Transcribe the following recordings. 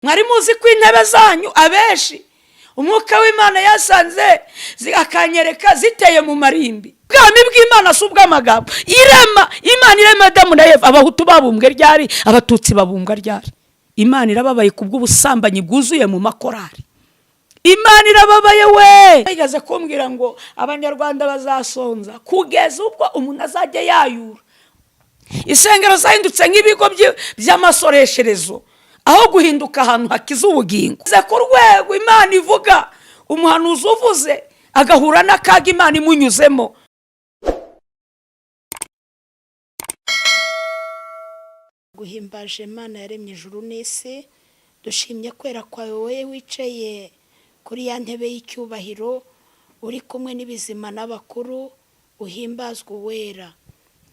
Mwari muzi ko intebe zanyu abenshi Umwuka w'Imana yasanze akanyereka ziteye mu marimbi. Ubwami bw'Imana si ubw'amagambo. Irema Imana irema Adamu na Eva, Abahutu babumbwe ryari? Abatutsi babumbwa ryari? Imana irababaye kubw'ubusambanyi bwuzuye mu makorari. Imana irababaye we. Yigeze kumbwira ngo Abanyarwanda bazasonza kugeza ubwo umuntu azajya yayura. Insengero zahindutse nk'ibigo by'amasoresherezo aho guhinduka ahantu hakiza ubugingo. Ku rwego Imana ivuga, umuhanuzi uvuze agahura n'akaga Imana imunyuzemo. Guhimbaje Imana yaremye ijuru n'isi, dushimye kwera kwawe wowe wicaye kuri ya ntebe y'icyubahiro, uri kumwe n'ibizima n'abakuru, uhimbazwa uwera.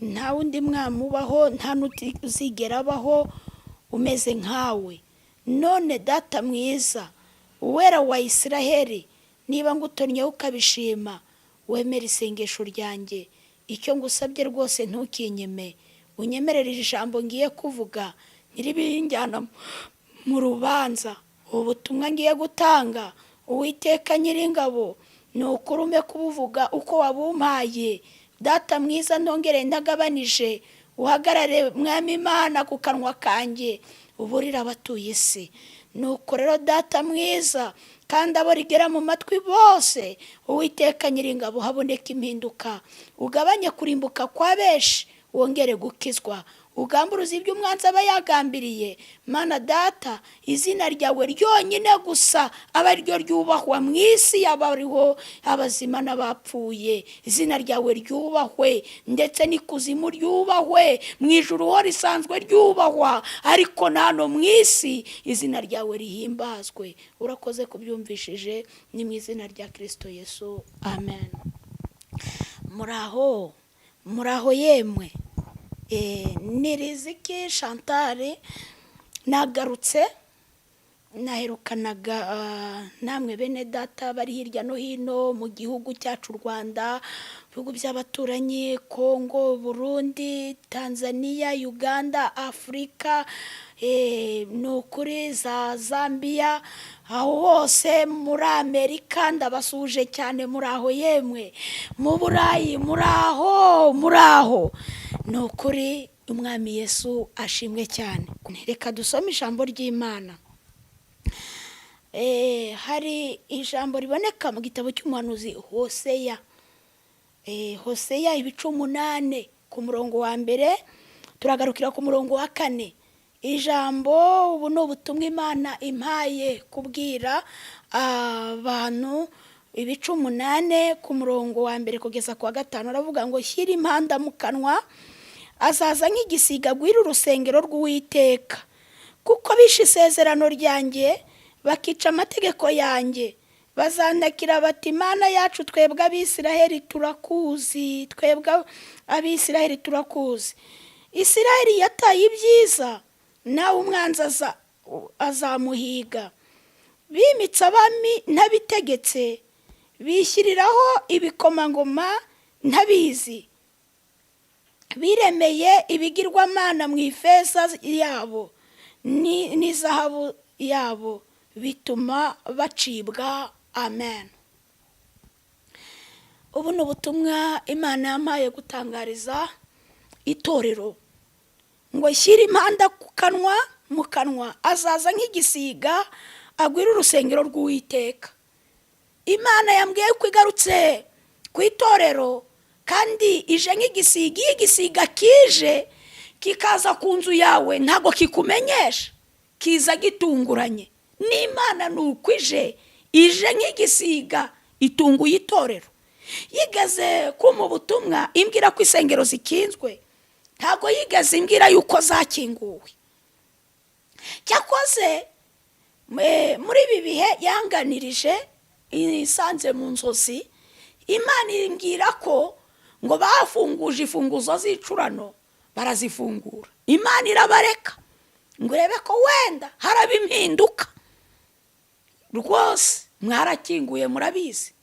Nta wundi mwami ubaho, nta n'uzigera abaho umeze nkawe. None Data mwiza, Uwera wa Isiraheli, niba ngutonnyeho ukabishima, wemere isengesho ryanjye. Icyo ngusabye rwose ntukinyime, unyemerere ijambo ngiye kuvuga ntiribinjyana mu rubanza. Ubu butumwa ngiye gutanga, Uwiteka Nyiringabo, ni ukuri ume kubuvuga uko wabumpaye. Data mwiza, ntongere ntagabanije, uhagarare Mwami Imana ku kanwa kanjye, uburire abatuye isi. Nuko rero Data mwiza, kandi abo rigera mu matwi bose, Uwiteka Nyiringabo, haboneka impinduka, ugabanye kurimbuka kwa benshi, wongere gukizwa, ugamburuze ibyo umwanzi aba yagambiriye. Mana Data, izina ryawe ryonyine gusa aba ariryo ryubahwa mu isi y'abariho, abazima n'abapfuye. Izina ryawe ryubahwe, ndetse n'ikuzimu ryubahwe. Mu ijuru ho risanzwe ryubahwa, ariko na hano mu isi izina ryawe rihimbazwe. Urakoze kubyumvishije, ni mu izina rya Kirisito Yesu, amen. Muraho, muraho yemwe. Ni Riziki Chantal, nagarutse. Naherukanaga namwe bene data bari hirya no hino mu gihugu cyacu u Rwanda, ibihugu by'abaturanyi, Kongo, Burundi, Tanzania, Uganda, Afurika, ni ukuri za Zambia, aho hose muri Amerika, ndabasuhuje cyane. Muri aho yemwe? Mu Burayi, muri aho, muri aho? Ni ukuri Umwami Yesu ashimwe cyane. Reka dusome ijambo ry'Imana. Hari ijambo riboneka mu gitabo cy'umuhanuzi Hoseya, Hoseya ibice 8 ku murongo wa 1, turagarukira ku murongo wa 4. Ijambo ubu ni ubutumwa Imana impaye kubwira abantu. Ibice 8 ku murongo wa 1 kugeza ku wa 5, aravuga ngo: "Shyira impanda mu kanwa, azaza nk'igisiga agwira urusengero rw'Uwiteka, kuko bishe isezerano ryanjye, bakica amategeko yanjye. Bazandakira bati: 'Imana yacu, twebwe Abisiraheli turakuzi, twebwe Abisiraheli turakuzi.' Isiraheli yataye ibyiza, nawe umwanzi azamuhiga. Bimitse abami ntabitegetse, bishyiriraho ibikomangoma ntabizi, biremeye ibigirwamana mu ifeza yabo n'izahabu yabo, bituma bacibwa." Amen. Ubu ni ubutumwa Imana yampaye gutangariza itorero ngo: "Shyire impanda ku kanwa, mu kanwa, azaza nk'igisiga agwira urusengero rw'Uwiteka." Imana yambwiye ko igarutse ku itorero kandi ije nk'igisiga. Iyo igisiga kije kikaza ku nzu yawe, ntabwo kikumenyesha, kiza gitunguranye. N'Imana ni uko ije, ije nk'igisiga, itunguye itorero. Yigeze kumpa ubutumwa imbwira ko insengero zikinzwe, ntabwo yigeze imbwira yuko zakinguwe. Cyakoze muri ibi bihe yanganirije isanze mu nzozi, Imana imbwira ko ngo bafunguje imfunguzo z'icurano, barazifungura. Imana irabareka ngo urebe ko wenda haraba impinduka. Rwose mwarakinguye, murabizi.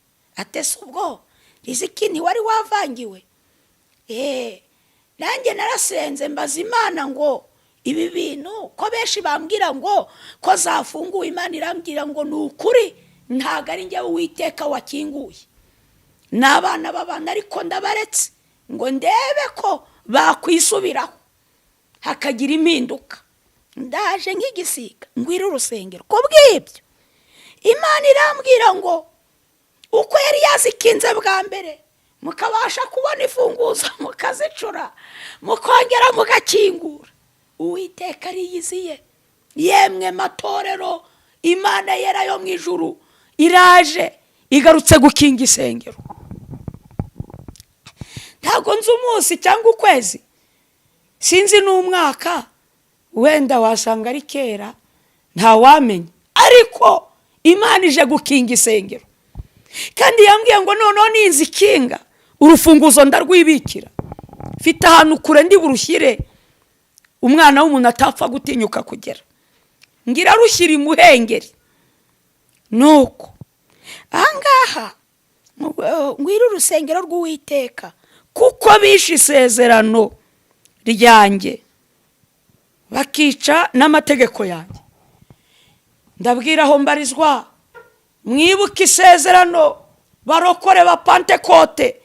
Atese ubwo Riziki ntiwari wavangiwe? Nanjye narasenze, mbaza Imana ngo Ibi bintu ko benshi bambwira ngo ko zafunguwe, Imana irambwira ngo ni ukuri, ntabwo ari njyewe Uwiteka wakinguye, ni abana b'abantu, ariko ndabaretse ngo ndebe ko bakwisubiraho hakagira impinduka. Ndaje nk'igisiga ngwira urusengero. Ku bw'ibyo Imana irambwira ngo uko yari yazikinze bwa mbere, mukabasha kubona imfunguzo, mukazicura, mukongera mugakingura, Uwiteka ariyiziye. Yemwe matorero, Imana yera yo mu ijuru iraje, igarutse gukinga isengero. Ntabwo nzi umunsi cyangwa ukwezi, sinzi n'umwaka, wenda wasanga ari kera, ntawamenya, ariko Imana ije gukinga isengero. Kandi yambwiye ngo noneho ninzikinga, urufunguzo ndarwibikira, mfite ahantu kure ndi burushyire, umwana w'umuntu atapfa gutinyuka kugera, ngira rushyira imuhengeri. Nuko ahangaha ngwira urusengero rw'Uwiteka, kuko bishe isezerano ryanjye, bakica n'amategeko yanjye. Ndabwira aho mbarizwa, mwibuke isezerano, barokore ba Pantekote,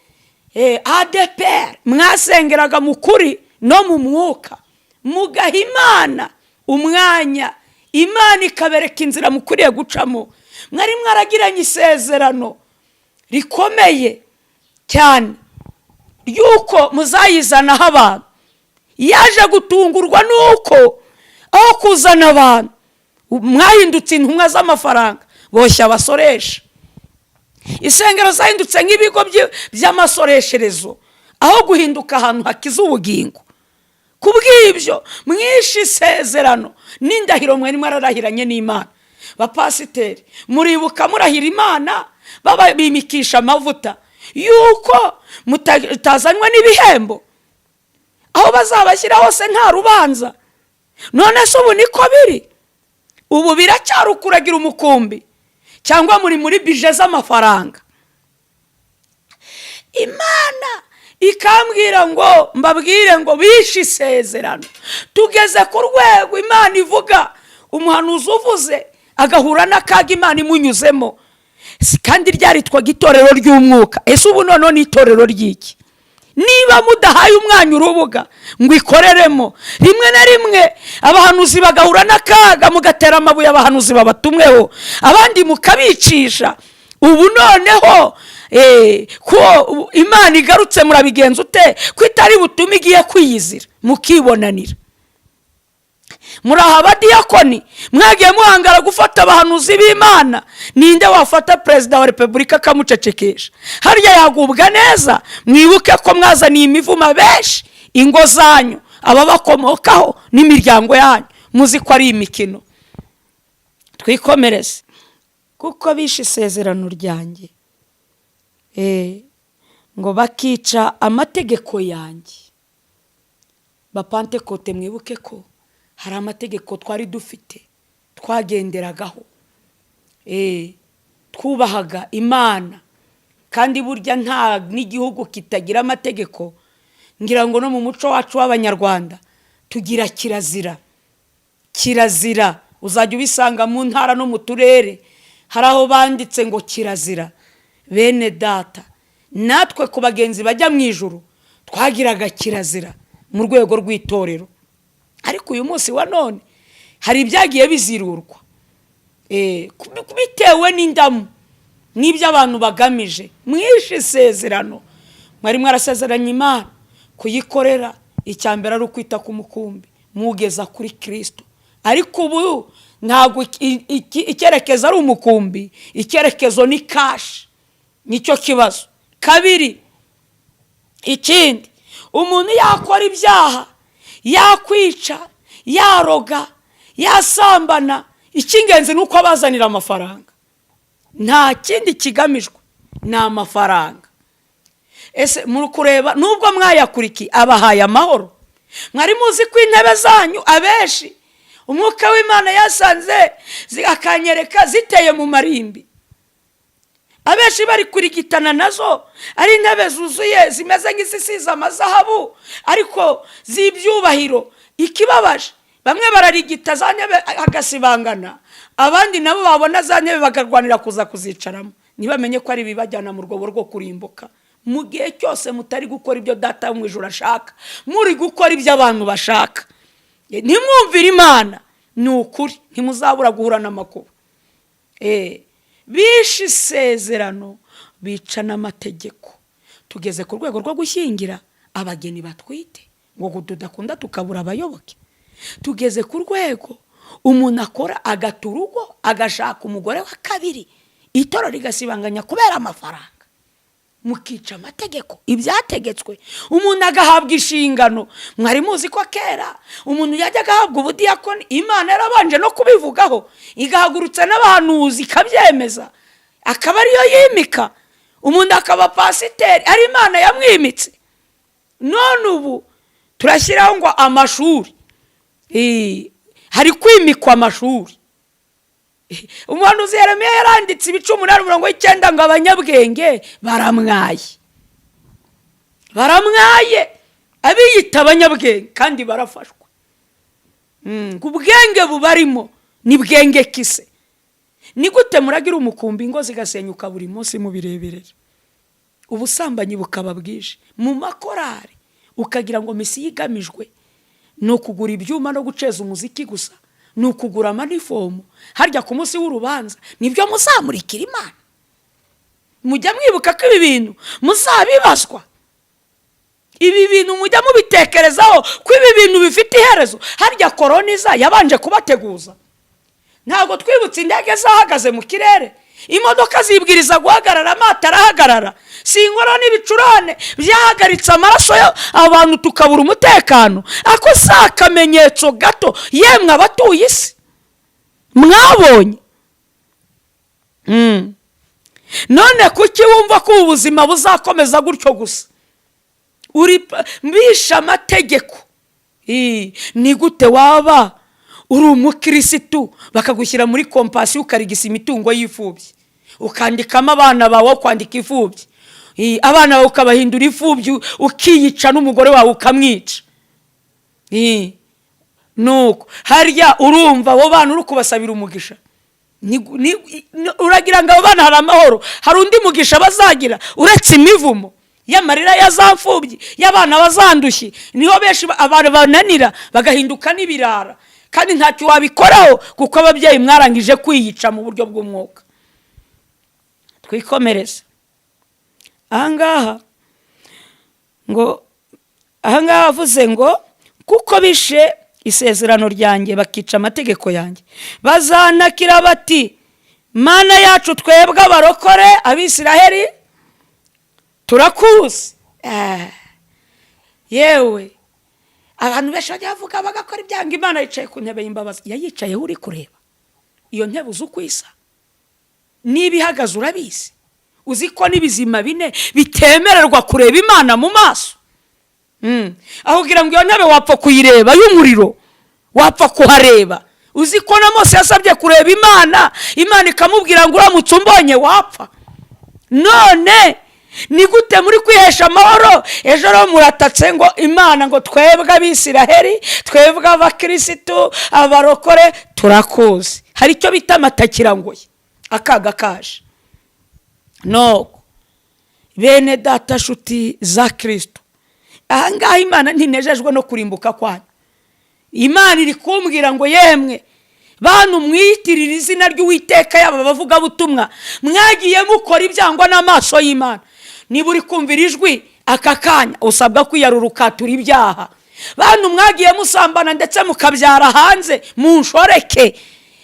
ADEPR, mwasengeraga mu kuri no mu mwuka, mugaha Imana umwanya, Imana ikabereka inzira mukwiriye gucamo. Mwari mwaragiranye isezerano rikomeye cyane ry'uko muzayizanaho abantu. Yaje gutungurwa n'uko aho kuzana abantu, mwahindutse intumwa z'amafaranga, boshya abasoresha. Insengero zahindutse nk'ibigo by'amasoresherezo aho guhinduka ahantu hakiza ubugingo. Ku bw'ibyo mwishe isezerano n'indahiro mwari mwararahiranye n'Imana. Bapasiteri, muribuka murahira Imana, bimikisha amavuta, yuko mutazanywe n'ibihembo, aho bazabashyira hose nta rubanza? None se ubu niko biri? Ubu biracyari ukuragira umukumbi, cyangwa muri budget z'amafaranga? Imana ikambwira ngo mbabwire ngo bishe isezerano. Tugeze ku rwego Imana ivuga, umuhanuzi uvuze agahura n'akaga Imana imunyuzemo. Kandi ryaritwaga itorero ry'umwuka. Ese ubu noneho ni itorero ry'iki, niba mudahaye umwanya urubuga ngo ikoreremo? Rimwe na rimwe abahanuzi bagahura n'akaga, mugatera amabuye abahanuzi babatumweho, abandi mukabicisha. Ubu noneho ko Imana igarutse, murabigenza ute, ko itari butume igiye kwiyizira mukibonanira? Muri aha abadiyakoni mwagiye muhangara gufata abahanuzi b'Imana. Ninde wafata Perezida wa Repubulika akamucecekesha? Harya yagubwa neza? Mwibuke ko mwazaniye imivumo benshi, ingo zanyu, ababakomokaho n'imiryango yanyu, muzi ko ari imikino. Twikomereze. Kuko bishe isezerano ryanjye, ngo bakica amategeko yanjye. Bapantekote, mwibuke ko hari amategeko twari dufite twagenderagaho, twubahaga Imana. Kandi burya nta n'igihugu kitagira amategeko. Ngira ngo no mu muco wacu w'Abanyarwanda tugira kirazira. Kirazira uzajya ubisanga mu ntara no mu turere, hari aho banditse ngo kirazira. Bene data, natwe ku bagenzi bajya mu ijuru twagiraga kirazira mu rwego rw'itorero, ariko uyu munsi wa none hari ibyagiye bizirurwa bitewe n'indamu n'ibyo abantu bagamije. Mwishe isezerano mwari mwarasezeranye Imana kuyikorera. Icya mbere ari ukwita ku mukumbi mugeza kuri Kirisito, ariko ubu ntabwo icyerekezo ari umukumbi, icyerekezo ni cash, nicyo kibazo. Kabiri, ikindi, umuntu yakora ibyaha, yakwica, yaroga, yasambana, icy'ingenzi ni uko abazanira amafaranga. Nta kindi kigamijwe, ni amafaranga. Ese muri kureba, nubwo mwayakurikiye, abahaye amahoro? Mwari muzi ko intebe zanyu, abenshi umwuka w'Imana yasanze akanyereka ziteye mu marimbi, abenshi bari kurigitana nazo, ari intebe zuzuye zimeze nk'izisize amazahabu, ariko z'ibyubahiro? Ikibabaje Bamwe bararigita za ntebe hagasibangana, abandi nabo babona za ntebe bakarwanira kuza kuzicaramo. Ntibamenye ko ari ibibajyana mu rwobo rwo kurimbuka. Mu gihe cyose mutari gukora ibyo Data wo mu ijuru ashaka, muri gukora ibyo abantu bashaka, ntimwumvire Imana, ni ukuri ntimuzabura guhura n'amakuba. Bishe isezerano, bica n'amategeko. Tugeze ku rwego rwo gushyingira abageni batwite ngo tudakunda tukabura abayoboke. Tugeze ku rwego umuntu akora agata urugo, agashaka umugore wa kabiri, itorero rigasibanganya kubera amafaranga. Mukica amategeko, ibyategetswe. Umuntu agahabwa inshingano. Mwari muzi ko kera umuntu yajyaga ahabwa ubudiyakoni, Imana yarabanje no kubivugaho, igahagurutsa n'abahanuzi, ikabyemeza, akaba ariyo yimika umuntu akaba pasiteri, ari Imana yamwimitse? None ubu turashyiraho ngo amashuri, hari kwimikwa amashuri. Umuhanuzi Yeremiya yaranditse ibice 8 umurongo w'9 ngo abanyabwenge baramwaye, baramwaye, abiyita abanyabwenge kandi barafashwa. Ngo ubwenge bubarimo ni bwenge kise. Ni gute muragira umukumbi, ingo zigasenyuka buri munsi mubireberera, ubusambanyi bukaba bwinshi mu makorari, ukagira ngo misiyo igamijwe ni ukugura ibyuma no guceza umuziki gusa, ni ukugura amanifomu? Harya ku munsi w'urubanza nibyo muzamurikira Imana? Mujya mwibuka ko ibi bintu muzabibazwa? Ibi bintu mujya mubitekerezaho ko ibi bintu bifite iherezo? Harya koroniza yabanje kubateguza? Ntabwo twibutse indege zahagaze mu kirere, imodoka zibwiriza guhagarara, amato arahagarara? Si inkorora n'ibicurane byahagaritse amaraso abantu, tukabura umutekano? Ako si akamenyetso gato, yemwe abatuye isi mwabonye? None kuki wumva ko ubu buzima buzakomeza gutyo gusa? Uri bishe amategeko. Ni gute waba uri umukirisitu bakagushyira muri compassion, ukarigisa imitungo y'imfubyi, ukandikamo abana bawe, kwandika imfubyi, abana bawe ukabahindura imfubyi, ukiyica, n'umugore wawe ukamwica? Nuko harya urumva abo bana uri kubasabira umugisha? Uragira ngo abo bana hari amahoro, hari undi mugisha bazagira uretse imivumo y'amarira ya za mfubyi, y'abana bazandushye? Niho benshi abantu bananira, bagahinduka n'ibirara, kandi ntacyo wabikoraho kuko ababyeyi mwarangije kwiyica mu buryo bw'umwuka. Twikomereze ahangaha. Ngo ahangaha avuze ngo kuko bishe isezerano ryanjye, bakica amategeko yanjye, bazanakira bati: "Mana yacu, twebwe abarokore, Abisiraheli, turakuzi." Yewe, abantu benshi bajya bavuga bagakora ibyanga. Imana yicaye ku ntebe y'imbabazi. Yayicayeho uri kureba iyo ntebe, uzi uko isa? Niba ihagaze urabizi? Uzi ko n'ibizima bine bitemererwa kureba Imana mu maso? Aho kugira ngo iyo ntebe wapfa kuyireba y'umuriro, wapfa kuhareba? Uzi ko na Mose yasabye kureba Imana, Imana ikamubwira ngo uramutse umbonye wapfa? None ni gute muri kwihesha amahoro? Ejo rero muratatse ngo Imana, ngo twebwe Abisiraheli, twebwe abakirisitu, abarokore, turakuzi. Hari icyo bita amatakirangoyi, akaga kaje. Nuko bene data, shuti za Kirisito, ahangaha Imana ntinejejwe no kurimbuka kwanyu. Imana iri kumbwira ngo yemwe bantu mwiyitirira izina ry'Uwiteka, yaba abavugabutumwa, mwagiye mukora ibyangwa n'amaso y'Imana. Niba uri kumvira ijwi aka kanya, usabwa kwiyarura, ukatura ibyaha. Bantu mwagiye musambana ndetse mukabyara hanze mu nshoreke,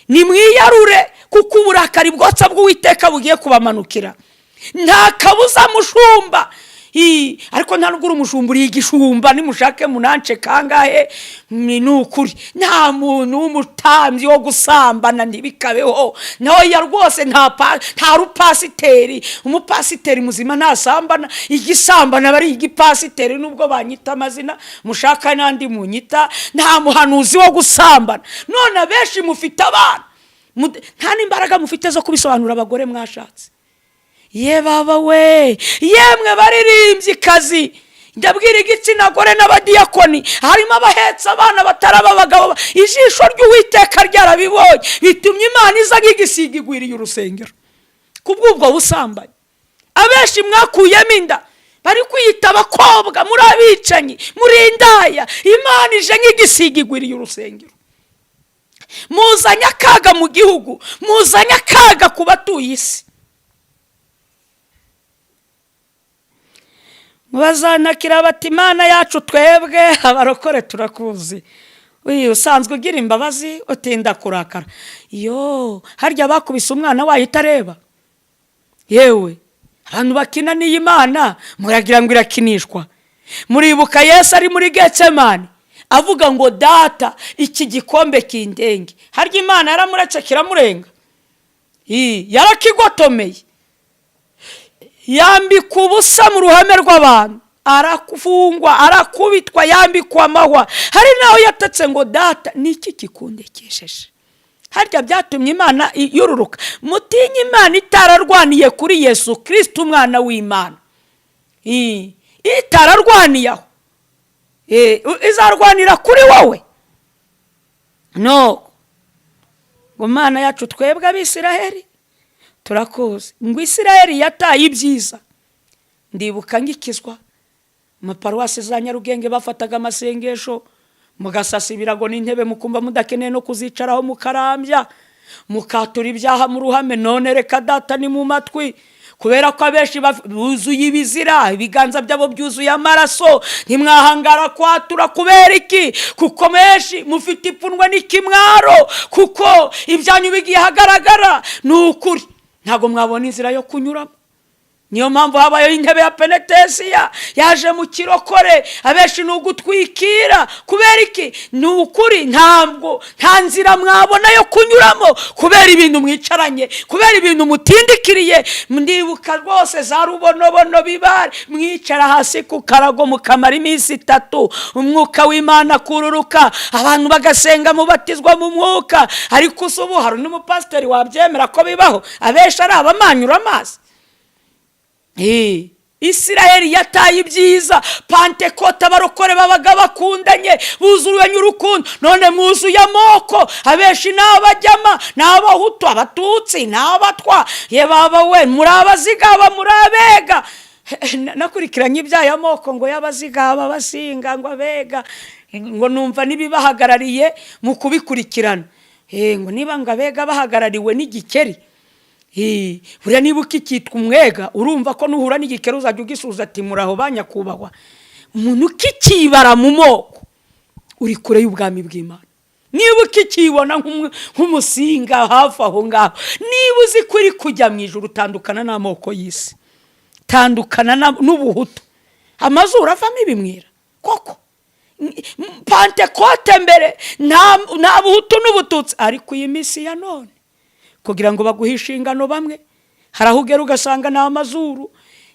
nimwiyarure, kuko uburakari bwotsa bw'Uwiteka bugiye kubamanukira. Nta kabuza mushumba. Ariko nta nubwo uri umushumba, uri igishumba. Nimushake munance kangahe, ni ukuri nta muntu w'umutambyi wo gusambana, ntibikabeho. Ntoya rwose, nta rupasiteri. Umupasiteri muzima ntasambana. Igisambana aba ari igipasiteri, nubwo banyita amazina mushaka n'andi munyita. Nta muhanuzi wo gusambana. None abenshi mufite abana, nta n'imbaraga mufite zo kubisobanura abagore mwashatse. Ye baba we, yemwe baririmbyi kazi, Ndabwira igitsina gore n'abadiyakoni, harimo abahetse abana bataraba abagabo. Ijisho ry'Uwiteka ryarabibonye, bitumye Imana iza nk'igisiga igwiriye urusengero kubw'ubwo busambanyi. Abenshi mwakuyemo inda, bari kwiyita abakobwa, muri abicanyi, muri indaya. Imana ije nk'igisiga igwiriye urusengero. Muzanye akaga mu gihugu, muzanye akaga ku batuye isi. Bazanakira bati: "Imana yacu, twebwe abarokore turakuzi, usanzwe ugira imbabazi, utinda kurakara." Yo harya bakubise umwana wayo itareba. Yewe, abantu bakina n'iyi Mana, muragira ngo irakinishwa? Muribuka Yesu ari muri Getsemani avuga ngo: "Data, iki gikombe kindenge." Harya Imana yaramuretse kiramurenga? Yarakigotomeye, yambikwa ubusa mu ruhame rw'abantu, arafungwa, arakubitwa, yambikwa amahwa. Hari n'aho yatatse ngo: "Data, niki kikundekesheje?" Harya byatumye Imana yururuka? Mutinye Imana itararwaniye kuri Yesu Kirisiti, umwana w'Imana, itararwaniye aho, izarwanira kuri wowe? No ngo: "Mana yacu, twebwe Abisiraheli turakuzi." Ngo Isiraheli yataye ibyiza. Ndibuka ngikizwa, amaparuwasi za Nyarugenge bafataga amasengesho, mugasasa ibirago n'intebe, mukumva mudakeneye no kuzicaraho, mukarambya, mukatura ibyaha mu ruhame. None reka data, ni mu matwi, kubera ko abenshi buzuye ibizira, ibiganza byabo byuzuye amaraso. Ntimwahangara kwatura. Kubera iki? Kuko menshi mufite ipfunwe n'ikimwaro, kuko ibyanyu bigiye ahagaragara. Ni ukuri ntabwo mwabona inzira yo kunyuramo. Niyo mpamvu habayeho intebe ya penetesiya yaje mu kirokore. Abenshi ni ugutwikira. Kubera iki? Ni ukuri ntabwo nta nzira mwabona yo kunyuramo, kubera ibintu mwicaranye, kubera ibintu mutindikiriye. Ndibuka rwose za Rubonobono, bibare mwicara hasi ku karago, mukamara iminsi 3, umwuka w'Imana akururuka, abantu bagasenga, mubatizwa mu mwuka. Ariko ubu hari n'umupasiteri wabyemera ko bibaho? Abenshi ari abamanyura amazi. Isiraheli yataye ibyiza. Pantekote abarokore babaga bakundanye, buzuranye urukundo. None mwuzuye amoko. Abenshi ni Abajyama, ni Abahutu, Abatutsi, ni Abatwa. Ye baba we, muri Abazigaba, muri Abega. Nakurikiranye iby'aya moko ngo y'Abazigaba, Abasinga, ngo Abega, ngo numva n'ibibahagarariye mu kubikurikirana. Ngo niba ngo Abega bahagarariwe n'igikeri, buriya niba ukikitwa umwega, urumva ko nuhura n'igikeri uzajya ugisuhuza ati: "Muraho ba nyakubahwa." Umuntu ukikibara mu moko, uri kure y'ubwami bw'Imana. Niba ukikibona nk'umusinga hafi aho ngaho, niba uzi ko uri kujya mu ijoro, utandukana n'amoko y'isi, tandukana n'ubuhutu. Amazuru avamo ibimwira koko. Pantekote mbere nta buhutu n'ubututsi, ariko iyi minsi ya none, kugira ngo baguhe inshingano bamwe, hari aho ugera ugasanga ni amazuru.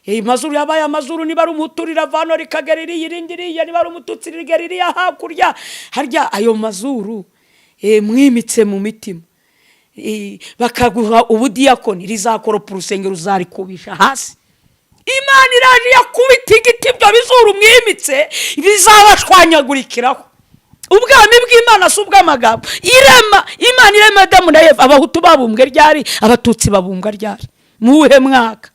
Amazuru yabaye amazuru. Niba ari Umuhutu riravano rikagera iriya, irindi iriya, niba ari Umututsi rigera iriya hakurya. Harya ayo mazuru mwimitse mu mitima, bakaguha ubudiyakoni, rizakoropa urusengero, uzarikubisha hasi. Imana iraje yakubita igiti, ibyo bizuru mwimitse bizabashwanyagurikiraho. Ubwami bw'Imana si ubw'amagambo. Irema, Imana irema Adamu na Eva, Abahutu babumbwe ryari? Abatutsi babumbwa ryari? Mu wuhe mwaka?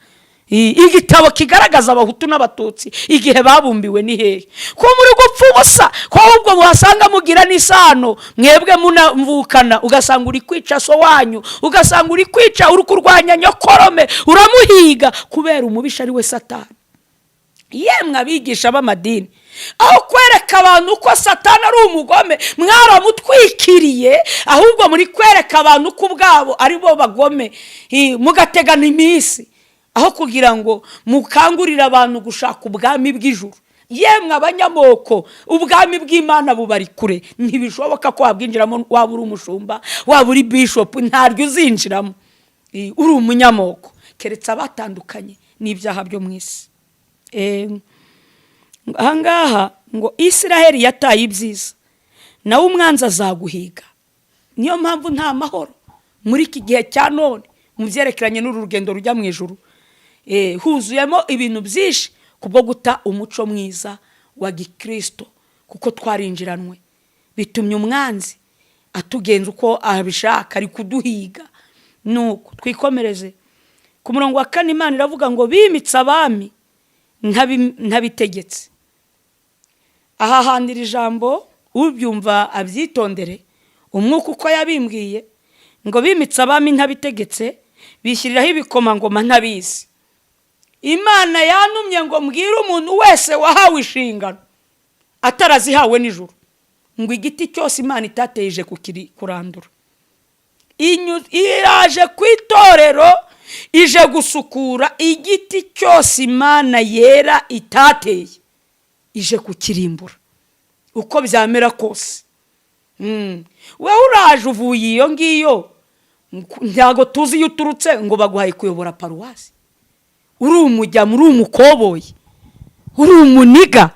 Igitabo kigaragaza Abahutu n'Abatutsi igihe babumbiwe ni hehe? Ko muri gupfa ubusa, ko ahubwo muhasanga mugira n'isano, mwebwe munavukana, ugasanga uri kwica so wanyu, ugasanga uri kwica, uri kurwanya nyokorome, uramuhiga kubera umubisha ari we Satani. Yemwe abigisha b'amadini, aho kwereka abantu ko Satani ari umugome, mwaramutwikiriye, ahubwo muri kwereka abantu ko ubwabo ari bo bagome, mugategana iminsi aho kugira ngo mukangurire abantu gushaka ubwami bw'ijuru. Yemwe abanyamoko, ubwami bw'Imana bubari kure. Ntibishoboka ko wabwinjiramo, waba uri umushumba, waba uri bishopu, ntaryo uzinjiramo uri umunyamoko, keretse abatandukanye n'ibyaha byo mu isi. Ahangaha ngo Isiraheli yataye ibyiza, nawe umwanzi azaguhiga. Niyo mpamvu nta mahoro muri iki gihe cya none mu byerekeranye n'uru rugendo rujya mu ijuru. Huzuyemo ibintu byinshi. Kubwo guta umuco mwiza wa gikristo, kuko twarinjiranwe, bitumye umwanzi atugenza uko abishaka, ari kuduhiga. Nuko twikomereze ku murongo wa 4. Imana iravuga ngo bimitse abami ntabitegetse. Aha handira ijambo, ubyumva abyitondere. Umwuka uko yabimbwiye ngo bimitse abami ntabitegetse, bishyiriraho ibikomangoma ntabizi. Imana yantumye ngo mbwire umuntu wese wahawe inshingano atarazihawe nijoro ngo igiti cyose Imana itateje kurandura. Iraje ku itorero, ije gusukura igiti cyose Imana yera itateye, ije kukirimbura uko byamera kose. Wowe uraje uvuye iyo ngiyo, ntabwo tuzi iyo uturutse, ngo baguhaye kuyobora paruwasi, uri umujyamo, uri umukoboyi, uri umuniga,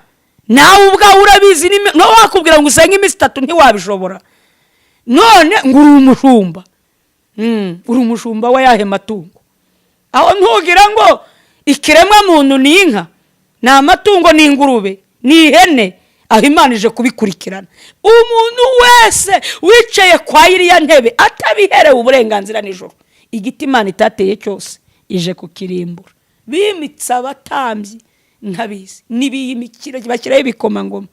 nawe ubwawe urabizi. Nawe wakubwira ngo usenge iminsi 3 ntiwabishobora, none ngo uri umushumba. Uri umushumba w'ayahe matungo? Aho ntugira ngo ikiremwa muntu ni inka, ni amatungo, ni ingurube, ni ihene? Aho Imana ije kubikurikirana. Umuntu wese wicaye kwa iriya ntebe atabiherewe uburenganzira nijoro, igiti Imana itateye cyose ije kukirimbura. Bimitse abatambyi ntabizi, n'ibiyimikira bashyiraho ibikomangoma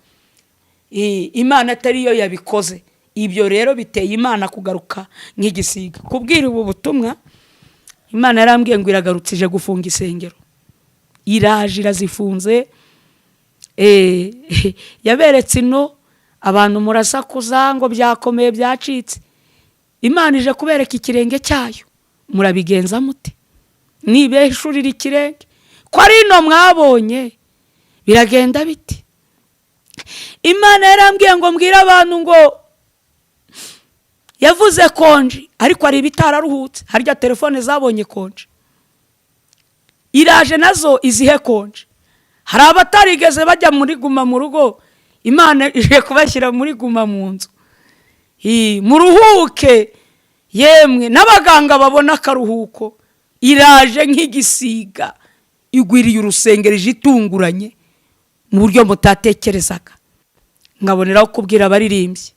Imana atari yo yabikoze. Ibyo rero biteye Imana kugaruka nk'igisiga. Kubwira ubu butumwa, Imana yarambwiye ngo iragarutse, ije gufunga isengero, iraje irazifunze. Yaberetse ino abantu murasakuza ngo byakomeye, byacitse. Imana ije kubereka ikirenge cyayo. Murabigenza mute nibeshurira ikirenge ko ari ino mwabonye? Biragenda biti? Imana yarambwiye ngo mbwire abantu ngo yavuze konji, ariko hari ibitararuhutse. Harya telefone zabonye konji, iraje nazo izihe konji. Hari abatarigeze bajya muri guma mu rugo, Imana ije kubashyira muri guma mu nzu. Muruhuke yemwe, n'abaganga babona akaruhuko. Iraje nk'igisiga, igwiriye urusengero, ije itunguranye mu buryo mutatekerezaga. Nkaboneraho kubwira abaririmbyi,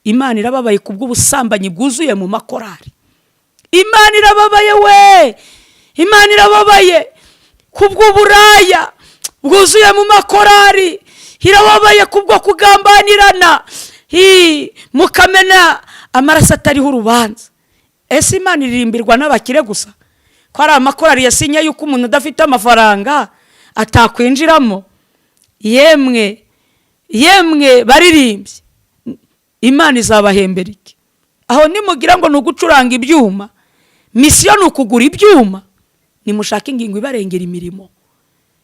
Imana irababaye kubw'ubusambanyi bwuzuye mu makorari. Imana irababaye we, Imana irababaye kubw'uburaya bwuzuye mu makorari, irababaye kubwo kugambanirana, mukamena amaraso atariho urubanza. Ese Imana iririmbirwa n'abakire gusa? Ko ari amakorari yasinye yuko umuntu udafite amafaranga atakwinjiramo? Yemwe yemwe baririmbye, Imana izabahembera iki? Aho nimugira ngo ni ugucuranga ibyuma, misiyo ni ukugura ibyuma? Nimushake ingingo ibarengera imirimo.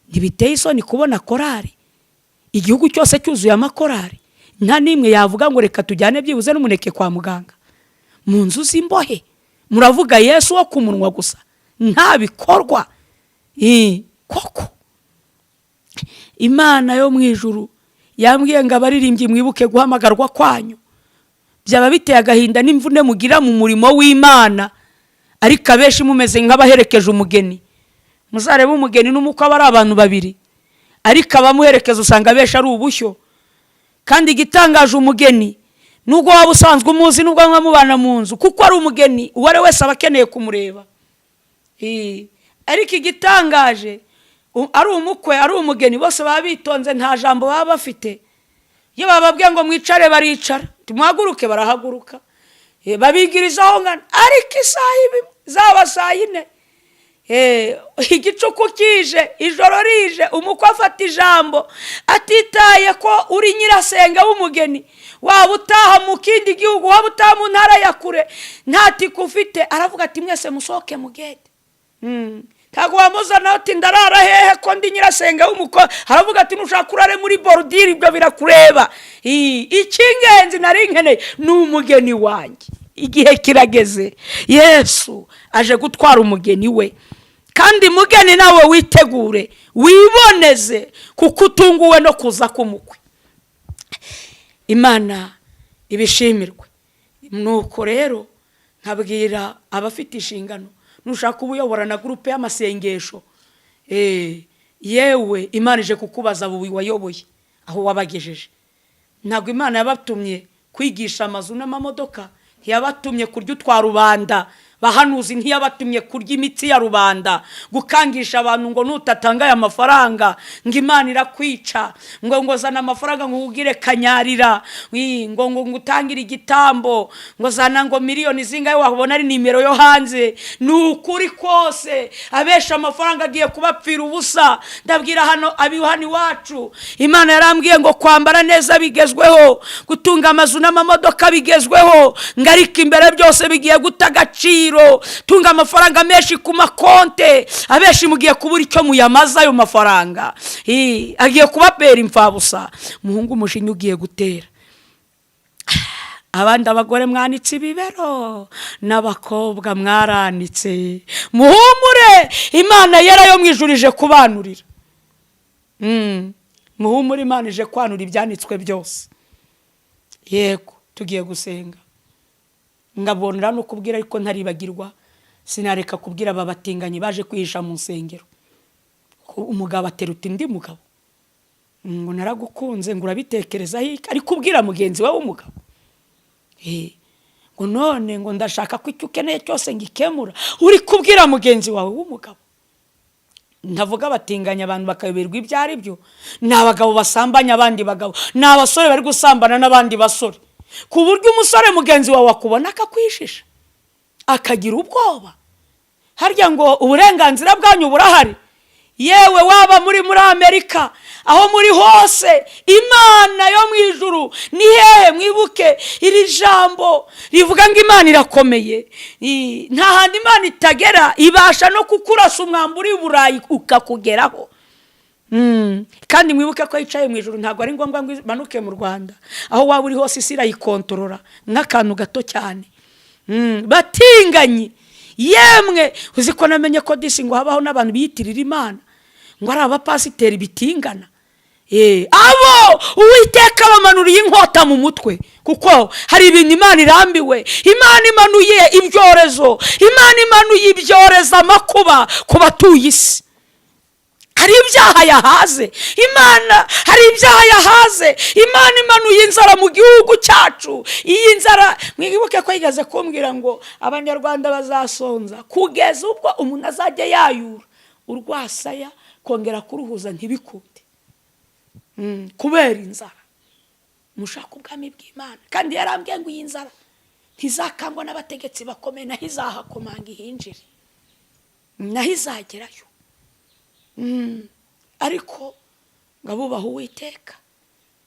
Ntibiteye isoni kubona korari, igihugu cyose cyuzuye amakorari, nta n'imwe yavuga ngo reka tujyane byibuze n'umuneke kwa muganga, mu nzu z'imbohe? Muravuga Yesu wo ku munwa gusa, nta bikorwa. Koko Imana yo mu ijuru yambwiye ngo abaririmbyi mwibuke guhamagarwa kwanyu. Byaba biteye agahinda n'imvune mugira mu murimo w'Imana, ariko abenshi mumeze nk'abaherekeje umugeni. Muzarebe umugeni n'umukwe aba ari abantu babiri, ariko abamuherekeza usanga abenshi ari ubushyo. Kandi igitangaje, umugeni nubwo waba usanzwe umuzi, nubwo mwaba mubana mu nzu, kuko ari umugeni, uwo ari we wese aba akeneye kumureba. Ariko igitangaje, ari umukwe ari umugeni, bose baba bitonze, nta jambo baba bafite. Iyo bababwiye ngo mwicare baricara, muhaguruke barahaguruka, babigirizaho ngana. Ariko isaha ibi zaba saa 4, igicuku kije, ijoro rije, umukwe afata ijambo atitaye ko uri nyirasenge w'umugeni, waba utaha mu kindi gihugu, waba utaha mu ntara ya kure, nta tike ufite, aravuga ati mwese musohoke mugende. Ntabwo wamuzana ati ndarara hehe ko ndi nyirasenge w'umukwe? Aravuga ati nushaka urare muri bordure, ibyo birakureba. Icy'ingenzi nari nkeneye ni umugeni wanjye. Igihe kirageze, Yesu aje gutwara umugeni we. Kandi mugeni nawe witegure, wiboneze, kuko utunguwe no kuza k'umukwe. Imana ibishimirwe. Nuko rero nkabwira abafite inshingano, nushaka uba uyobora na groupe y'amasengesho. Yewe, Imana ije kukubaza abo wayoboye, aho wabagejeje. Ntabwo Imana yabatumye kwigisha amazu n'amamodoka, ntiyabatumye kurya utwa rubanda. Bahanuzi, ntiyabatumye kurya imitsi ya rubanda, gukangisha abantu ngo nutatanga aya mafaranga ngo Imana irakwica, ngo zana amafaranga ngo ubwire kanyarira, ngo utangire igitambo, ngo zana ngo miliyoni zingahe wabona ari nimero yo hanze. Ni ukuri kose, abesha amafaranga agiye kubapfira ubusa. Ndabwira hano hano iwacu, Imana yarambwiye ngo kwambara neza bigezweho, gutunga amazu n'amamodoka bigezweho, ngo ariko imbere byose bigiye guta agaciro. Tunga amafaranga menshi ku makonte, abenshi mugiye kubura icyo muyamaza. Ayo mafaranga agiye kubabera imfabusa. Muhungu, umujinya ugiye gutera abandi. Abagore mwanitse ibibero n'abakobwa mwaranitse, muhumure, Imana yera yo mu ijuru ije kubanurira. Muhumure, Imana ije kwanura ibyanditswe byose. Yego, tugiye gusenga. Ngabonera no kubwira, ariko ntaribagirwa, sinareka kubwira aba batinganyi baje kwihisha mu nsengero. Umugabo ateruta undi mugabo ngo naragukunze, ngo urabitekerezaho iki? Ariko ubwira mugenzi we w'umugabo ngo none ngo ndashaka ko icyo ukeneye cyose ngikemura. Uri kubwira mugenzi wawe w'umugabo. Ntavuga batinganya, abantu bakayoberwa ibyo ari byo. Ni abagabo basambanya abandi bagabo, ni abasore bari gusambana n'abandi basore, ku buryo umusore mugenzi wawe akubona akakwishisha, akagira ubwoba. Harya ngo uburenganzira bwanyu burahari? Yewe, waba muri Amerika, aho muri hose, Imana yo mu ijuru ni hehe? Mwibuke iri jambo rivuga ngo Imana irakomeye. Nta hantu Imana itagera, ibasha no kukurasa umwambi uri i Burayi ukakugeraho. Kandi mwibuke ko yicaye mu ijuru, ntabwo ari ngombwa ngo imanuke mu Rwanda. Aho waba uri hose, isi irayikontorora nk'akantu gato cyane. Batinganyi yemwe, uzi ko namenye ko disi ngo habaho n'abantu biyitirira Imana, ngo ari abapasiteri bitingana? Abo Uwiteka bamanuriye inkota mu mutwe, kuko hari ibintu Imana irambiwe. Imana imanuye ibyorezo, Imana imanuye ibyorezo, amakuba ku batuye isi. Hari ibyaha yahaze Imana, hari ibyaha yahaze Imana. Imanuye inzara mu gihugu cyacu. Iyi nzara, mwibuke ko yigeze kumbwira ngo Abanyarwanda bazasonza kugeza ubwo umuntu azajya yayura urwasaya kongera kuruhuza ntibikunde kubera inzara. Mushaka ubwami bw'Imana. Kandi yarambwiye ngo iyi nzara ntizakangwa n'abategetsi bakomeye, naho izahakomanga ihinjire, naho izagerayo. Ariko ngo abubaha Uwiteka,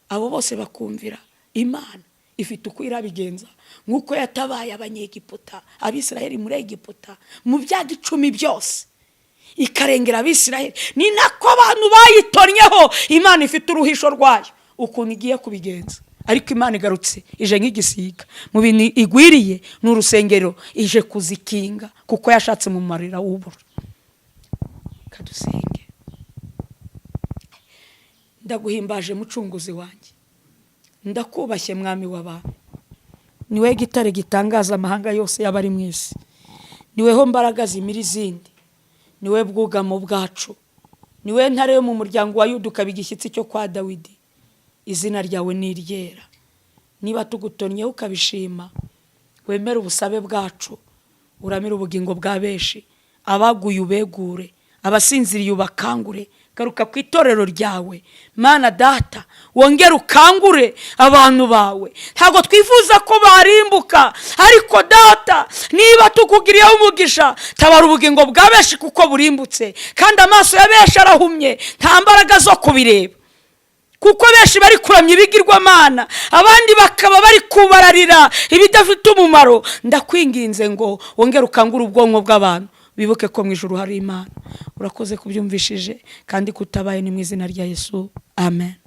abo bose bakumvira Imana, ifite uko irabigenza, nk'uko yatabaye Abanyegiputa, Abisiraheli muri Egiputa mu byago 10 byose, ikarengera Abisiraheli, ni nako abantu bayitonnyeho Imana ifite uruhisho rwayo ukuntu igiye kubigenza. Ariko Imana igarutse ije nk'igisiga mu bintu igwiriye ni urusengero, ije kuzikinga kuko yashatse mu marira w'ubura. Kadusenge. Ndaguhimbaje Mucunguzi wanjye, ndakubashye Mwami w'abantu. Niwe gitare gitangaza amahanga yose y'abari mu isi, niweho mbaraga zimira izindi, niwe bwugamo bwacu, niwe ntare yo mu muryango wa Yuda, ukaba igishyitsi cyo kwa Dawidi. Izina ryawe ni iryera. Niba tugutonnyeho ukabishima, wemere ubusabe bwacu, uramire ubugingo bwa benshi. Abaguye ubegure, abasinziriye ubakangure. Garuka ku itorero ryawe, Mana Data, wongere ukangure abantu bawe. Ntabwo twifuza ko barimbuka, ariko Data, niba tukugiriyeho umugisha, tabara ubugingo bwa benshi kuko burimbutse, kandi amaso ya benshi arahumye, nta mbaraga zo kubireba, kuko benshi bari kuramya ibigirwamana, abandi bakaba bari kubararira ibidafite umumaro. Ndakwinginze ngo wongere ukangure ubwonko bw'abantu, bibuke ko mu ijuru hari Imana. Urakoze kubyumvishije kandi kutabaye. Ni mu izina rya Yesu, amen.